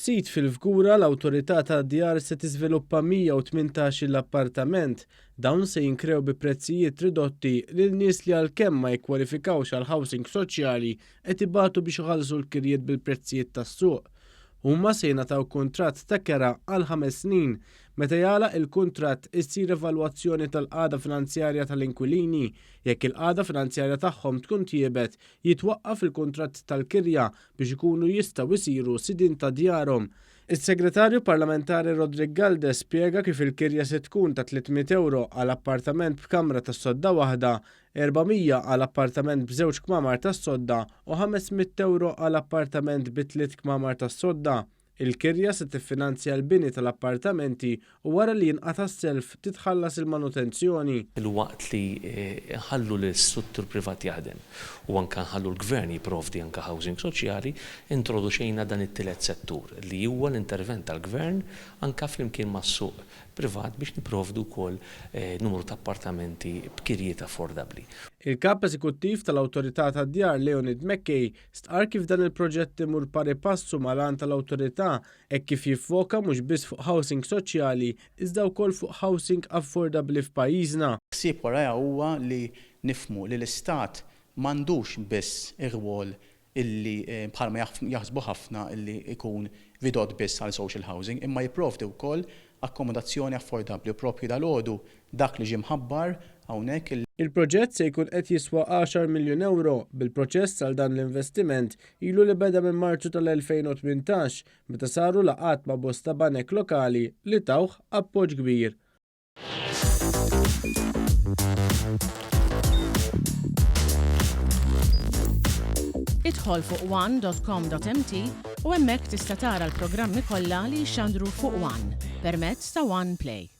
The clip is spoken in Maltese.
F'sit fil-Fgura, l-Awtorità tad-Djar se tiżviluppa 118-il appartament. Dawn se jinkrew bi prezzijiet ridotti lil nies li għalkemm ma jikkwalifikawx għal housing soċjali qed ibatu biex iħallsu l-kirjiet bil-prezzijiet tas-suq. Huma se jingħataw kuntratt ta' kera għal ħames snin. Meta jagħlaq il-kuntratt issir evalwazzjoni tal-qagħda finanzjarja tal-inkwilini. Jekk il-qagħda finanzjarja tagħhom tkun tjiebet, jitwaqqaf il-kuntratt tal-kirja biex ikunu jistgħu jsiru sidien ta' djarhom. Is-Segretarju Parlamentari Roderick Galdes spjega kif il-kirja se tkun ta' 300 ewro għal appartament b'kamra tas-sodda waħda, 400 għal appartament b'żewġ kmamar tas-sodda u 500 ewro għal appartament bi tliet kmamar tas-sodda. Il-kirja se tiffinanzja l-bini tal-appartamenti u wara li jinqata' s-self titħallas il-manutenzjoni. Filwaqt li nħallu lis-settur privat jaħdem u anke nħallu l-Gvern jipprovdi anke housing soċjali, introduċejna dan it-tielet settur li huwa l-intervent tal-Gvern anke flimkien mas-suq privat biex nipprovdu wkoll numru ta' appartamenti b'kirjiet affordabbli. Il-Kap Eżekuttiv tal-Awtorità tad-Djar Leonid McKay stqarr kif dan il-proġett imur pari passu mal-għan tal-Awtorità hekk kif jiffoka mhux biss fuq housing soċjali iżda wkoll fuq housing affordabbli f'pajjiżna. Ħsieb warajha huwa li nifhmu li l-Istat m'għandux biss ir-rwol illi bħalma jaħsbu ħafna illi jkun ridott biss għal social housing, imma jipprovdi wkoll akkomodazzjoni affordabbli u proprju dalgħodu dak li ġie mħabbar hawnhekk illi. Il-proġett se jkun qed jiswa għaxar miljun ewro, bil-proċess għal dan l-investiment ilu li beda minn Marzu tal-2018 meta saru laqgħat ma' bosta banek lokali li tawh appoġġ kbir. Idħol fuq one.com.mt u hemmhekk tista' tara l-programmi kollha li jixxandru fuq One permezz ta' One Play.